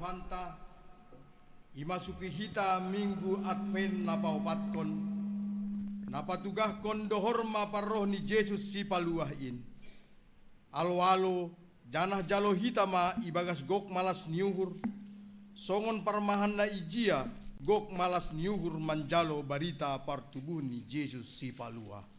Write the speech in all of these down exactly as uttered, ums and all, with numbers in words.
Tuhanta, imasuki hita Minggu Advent na paopatkon, na patugahkon dohor ma parroh ni Jesus Sipaluah in. Alo-alo, janah jalo hita ma ibagas gok malas ni uhur, songon parmahan na ijia gok malas ni uhur manjalo barita partubuhon ni Jesus Sipaluah.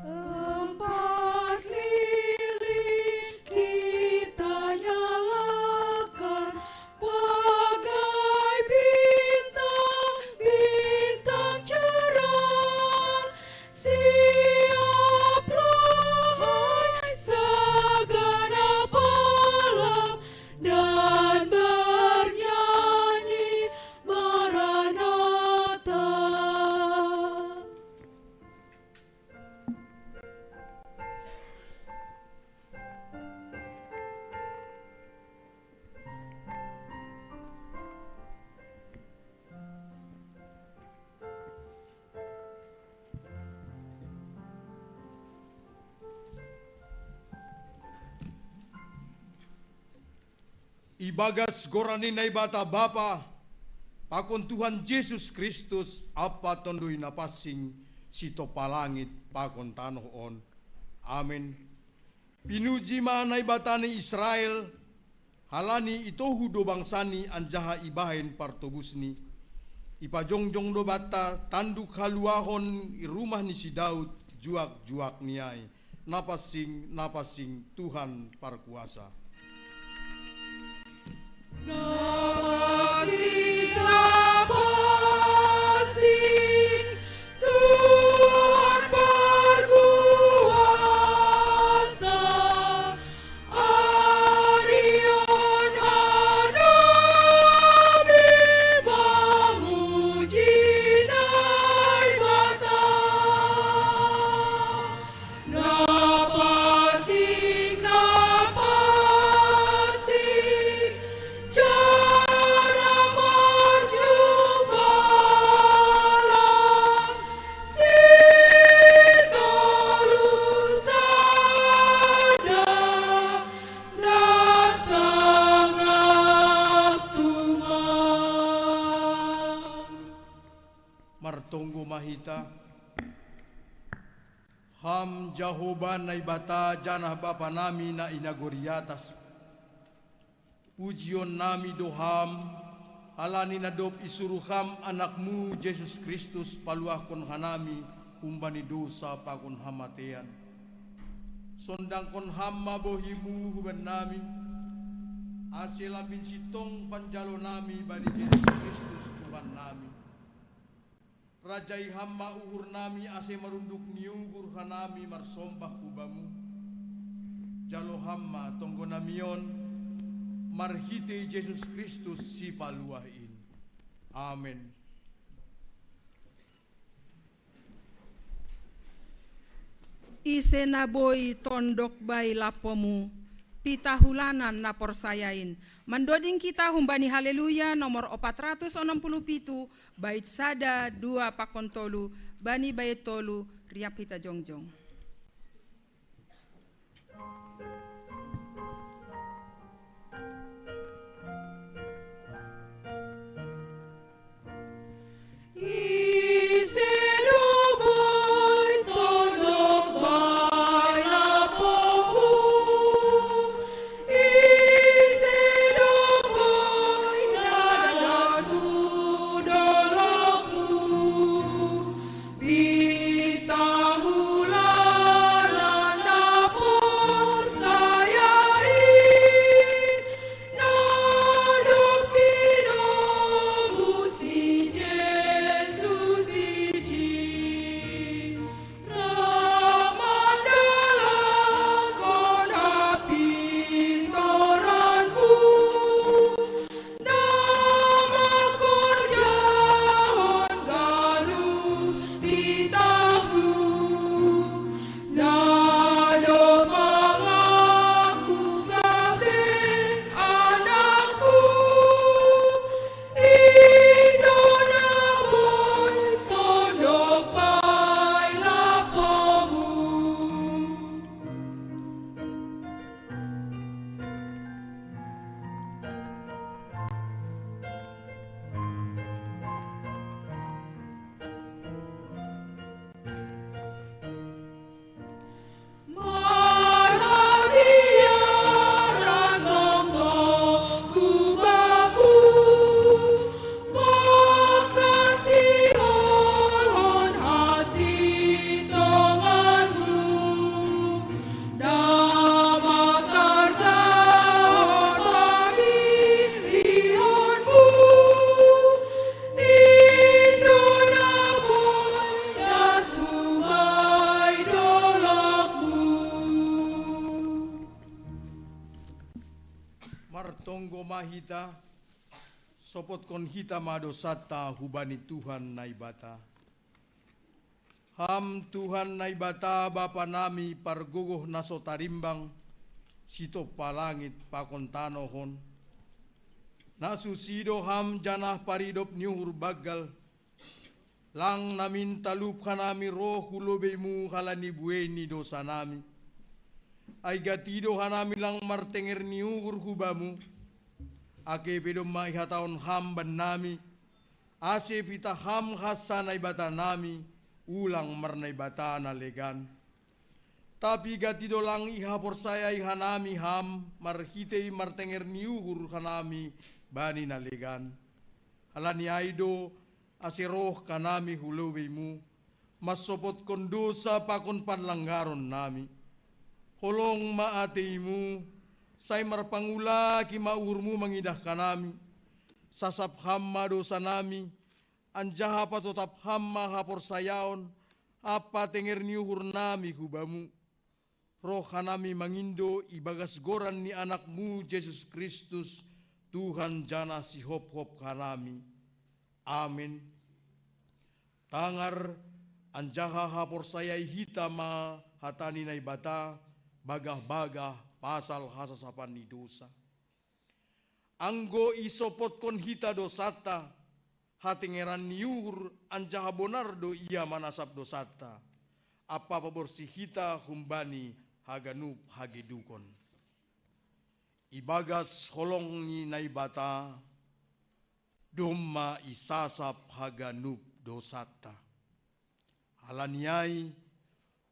Empat lilin kita nyalakan bagai bintang-bintang cerah. Siaplah, hai segenap alam, dan bernyanyi Maranatha. Ibagas goran ni Naibata Bapa, pakon Tuhan Jesus Kristus, ampa Tonduy Napansing, sitompa langit pakon tanoh on. Amen. Pinuji ma Naibata ni Israel, halani itohu do bangsani anjaha ibahen partobusni. Ipajongjong do banta tanduk haluahon i rumah ni si Daud, juak-juakni ai. Napansing, napansing, Tuhan parkuasa. Napansing, napansing, Tuhan parkuasa. Ari on hanami mamuji Naibata. Napansing, napansing, janah marjumpa lam, sitolu sada na sangap tumang. Martonggo ma hita. Ham Jahowa Naibata janah Bapa nami na i nagori atas, pujion nami do Ham, halani na dob isuruh Ham Anakmu Jesus Kristus paluahkon hanami humbani dousa pakon hamatean. Sondangkon Ham ma bohim-Mu hubannami, ase lambin sintong panjalonami bani Jesus Kristus Tuhannami. Rajai Ham ma uhurnami ase marunduk ni uhur hanami marsombah hu Bamu. Jalo Ham ma tonggonami on, marhitei Jesus Kristus Sipaluah in. Amen. Ise na boi tondok bai lampomu, pitah ulanan na porsaya in. Mandoding kita humbani Haleluya nomor opat ratus onom puluh pitu, bait sada, dua pakon tolu, bani bait tolu, riap hita jongjong. Hita, sopotkon hita ma dosanta hubani Tuhan Naibata. Ham Tuhan Naibata Bapa nami pargogoh na so tarimbang, sitompa langit pakon tanoh on. Na susi do Ham janah paridop ni uhur banggal, lang namin talup hanami roh hu lobeiMu halani buei ni dosanami. Ai gati do hanami lang martenger ni uhur hu Bamu, age pe domma ihatahon Ham bannami, ase pitah Ham hansa Naibatanami, ulang marnaibata na legan. Tapi gati do lang ihaporsayai hanami Ham marhitei martenger ni uhur hanami bani na legan. Halani ai do, ase roh hanami hu lobeiMu, mansopotkon dosa pakon panlanggaron nami. Holong ma ateiMu, sai marpangulaki ma uhurMu mangidah hanami. Sasap Ham ma dosanami, anjaha patotap Ham ma haporsayaon ampa tenger ni uhurnami hu Bamu. Roh hanami mangindo ibagas goran ni AnakMu Jesus Kristus, Tuhan janah Sihophop hanami. Amen. Tangar anjaha haporsayai hita ma hata ni Naibata, bagah-bagah pasal hasasapan ni dosa. Anggo isopotkon hita dosanta, hatengeran ni uhur anjaha bonar do Ia manasap dosanta, ampa paborsih hita humbani haganup hagedukon. Ibagas holong ni Naibata, domma isasap haganup dosanta. Halani ai,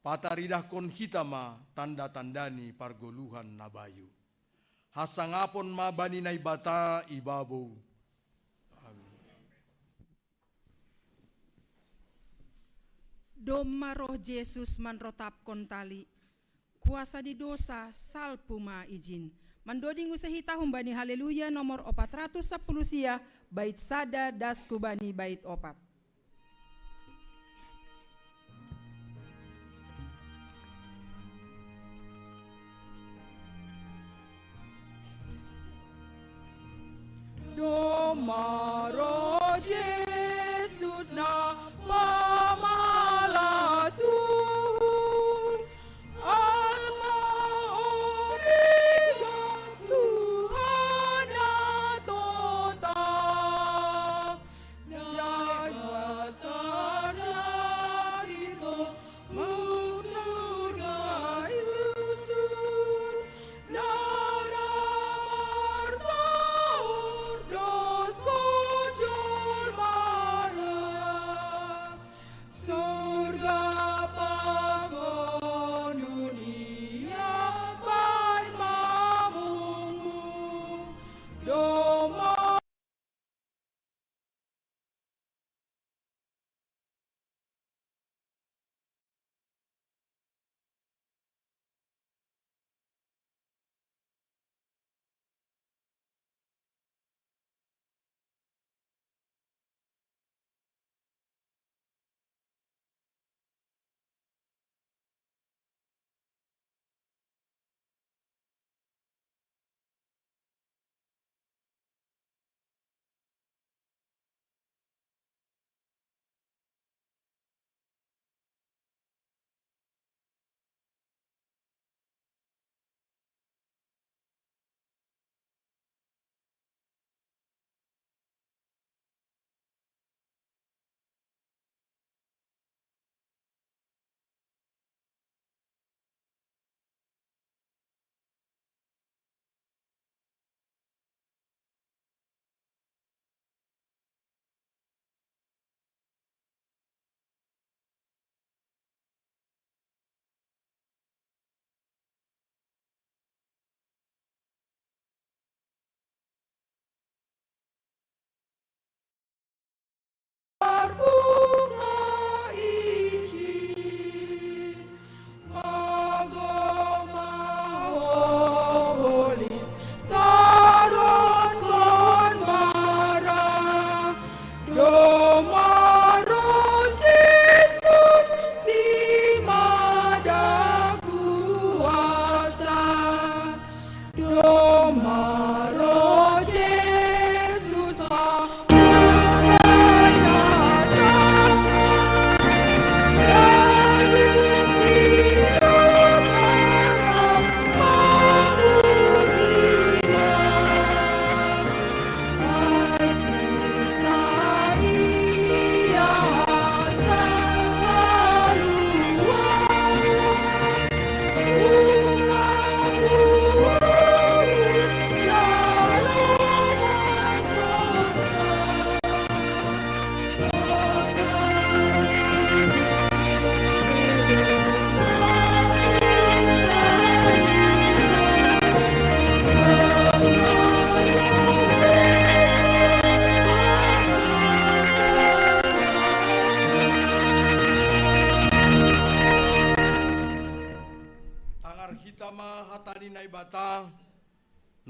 pataridahkon hita ma tanda-tanda ni pargoluhan na bayu. Hasangapon ma bani Naibata ibabou. Amin. Domma roh Jesus manrotapkon tali, kuasa ni dosa salpu ma ijin. Mandoding use hita humbani Haleluya nomor opat ratus sapuluh sia, bait sada das hubani bait opat. Domma roh Jesus na mamalas uhur, Alma origa Tuhan na tota.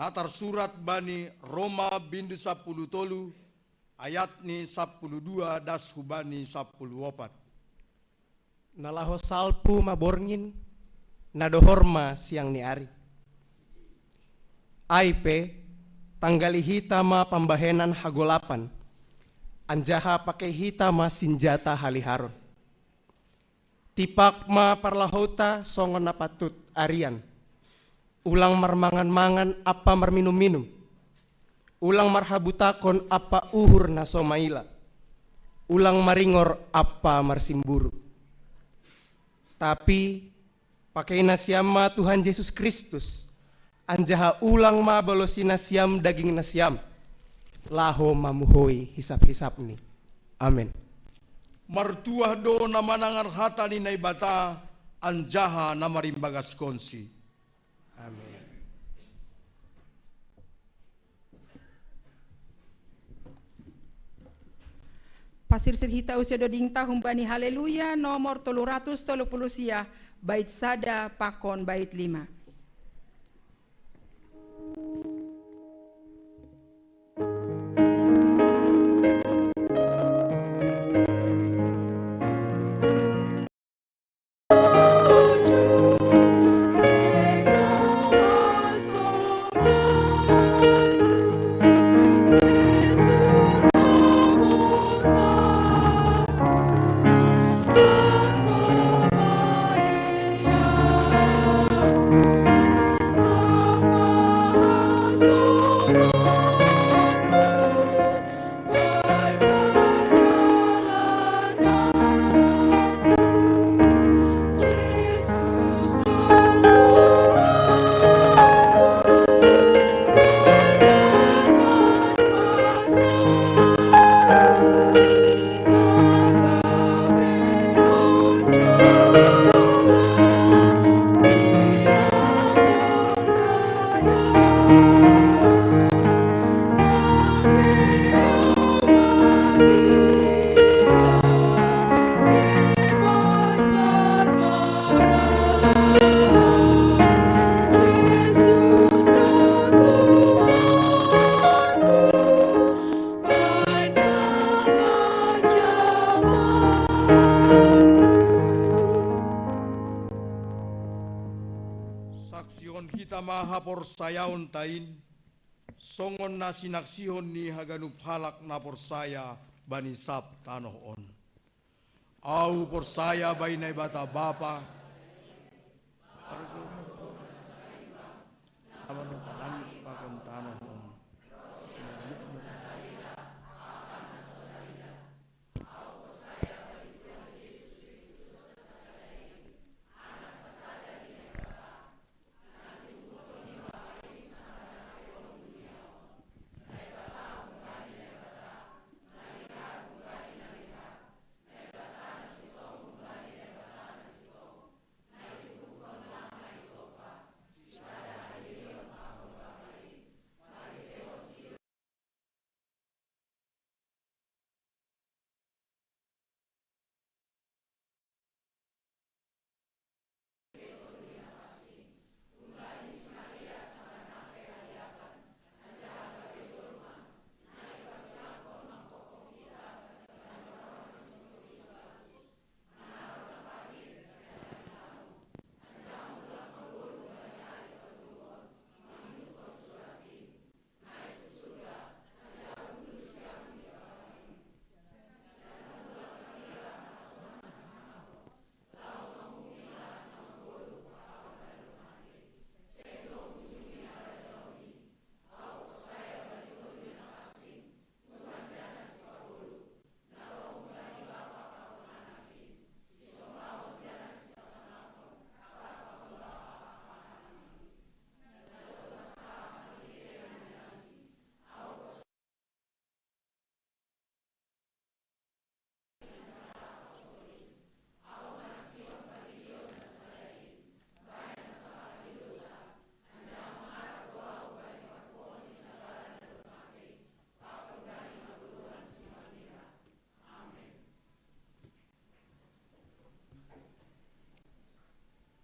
Na tarsurat bani Roma bindu sapuluh tolu, ayat ni sapuluh dua das hubani sapuluh opat. Na laho salpu ma borngin, na dohor ma siang ni ari. Ai pe, tanggali hita ma pambahenan hagolapan, anjaha pakei hita ma sinjata haliharon. Tipak ma parlahouta songon na patut arian. Ulang marmangan-mangan ampa marminum-minum. Ulang marhabutakon ampa uhur na so maila. Ulang maringor ampa marsimburu. Tapi pakei nasiam ma Tuhan Jesus Kristus, anjaha ulang ma balosi nasiam daging nasiam, laho mamuhoi hisap-hisapni. Amen. Martuah do na manangar hata ni Naibata, anjaha na marimbagaskonsi. Amen. Pasirsir hita use dodingta humbani Haleluya nomor tolu ratus tolu puluh sia, bait sada pakon bait lima. Saksihon hita ma haporsayaonta in, songon na sinaksihon ni haganup halak na porsaya bani sab tanoh on. Ahu porsaya bani Naibata Bapa, na manopa langit pakon tanoh on.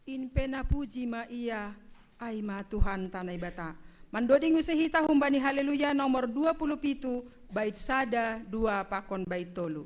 In pe na puji ma Ia, ai ma Tuhanta Naibata. Mandoding use hita humbani Haleluya nomor dua puluh pitu, bait sada, dua pakon bait tolu.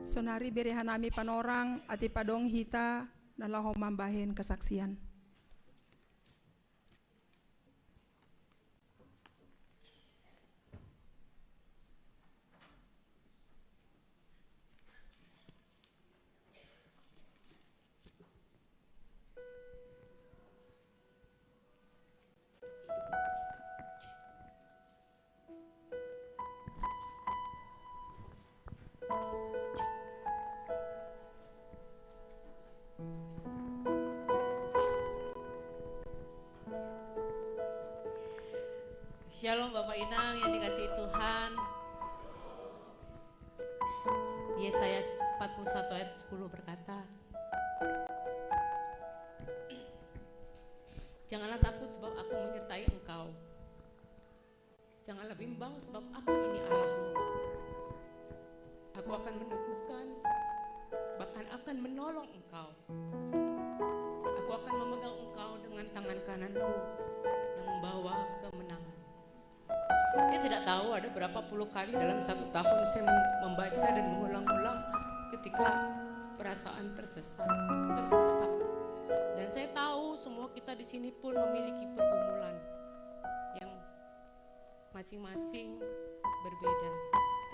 Sonari bere hanami panorang, ati padong hita na laho mambahen kasaksian. Shalom Bapak Inang yang dikasihi Tuhan. Yesaya empat puluh satu ayat sepuluh berkata, "Janganlah takut sebab aku menyertai engkau. Janganlah bimbang sebab aku ini Allahmu. Aku akan meneguhkan, bahkan akan menolong engkau. Aku akan memegang engkau dengan tangan kananku yang membawa kemenangan." Saya tidak tahu ada berapa puluh kali dalam satu tahun saya mem-, membaca dan mengulang-ulang ketika perasaan tersesat, tersesat. Dan saya tahu semua kita di sini pun memiliki pergumulan yang masing-masing berbeda.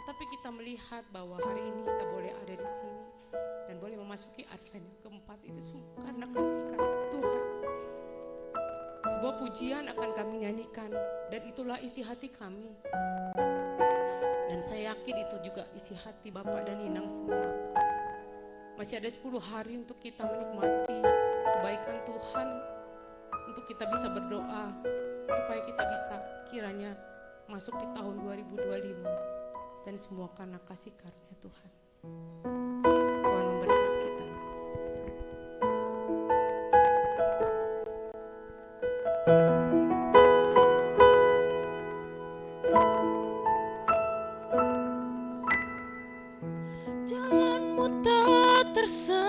Tetapi kita melihat bahwa hari ini kita boleh ada di sini dan boleh memasuki Advent yang keempat itu semua karena kasih Tuhan. Sebuah pujian akan kami nyanyikan dan itulah isi hati kami. Dan saya yakin itu juga isi hati Bapak dan Inang semua. Masih ada sepuluh hari untuk kita menikmati kebaikan Tuhan, untuk kita bisa berdoa, supaya kita bisa kiranya masuk di tahun dua ribu dua puluh lima, dan semua karena kasih karunia Tuhan. Tuhan memberkati kita. Jalanmu tak tersentuh.